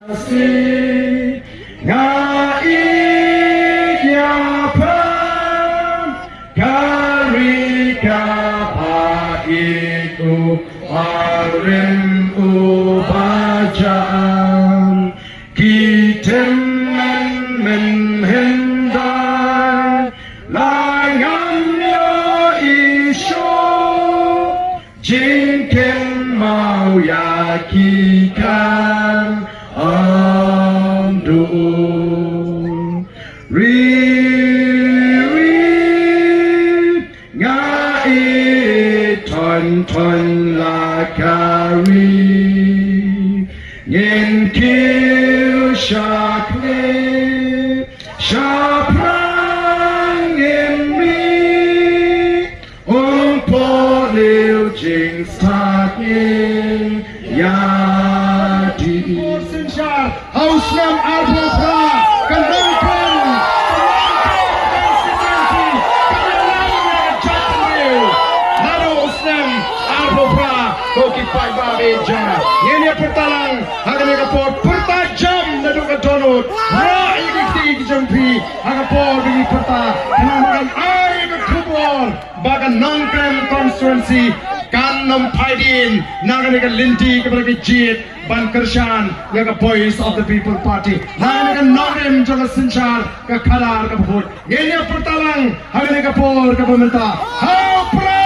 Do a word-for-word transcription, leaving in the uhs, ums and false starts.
Nga ïeit ïa pha, ka ri kaba ïeit, u barim uba jan. Ki tymmen mynhynda la ngam ïohi shuh, jingkynmaw ïa ki kan ym duh. Ri, ri, nga ïeit thon thon la ka ri. Ngin kiew sha khlieh, sha phrang ngin mih. Ym poi leh jingstad ngin ïa dih. Synshar ha u snem arphew phra, ka Nongkrem, ka Nongkrem Constituency ka la long ïa ka jaitbynriew naduh u snem arphew phra. Ko ki paidbah ba ïeit jong nga, ngin ïa pyrta lang ha kane ka por, pyrta jam naduh ka dohnud, rah ïa ki kti ki jong phi ha ka por ba ngi pyrta. Khnang ba kan ai ka khubor ba ka Nongkrem constituency kan ym phai dien na kane ka lynti kaba la ka jied ban kyrshan ïa ka Voice of the People Party. Na kane ka Nongrim jong ka Synshar ka khadar kaba khuid, ngin ïa pyrta lang ha kane ka por kaba mynta. Ha u Prime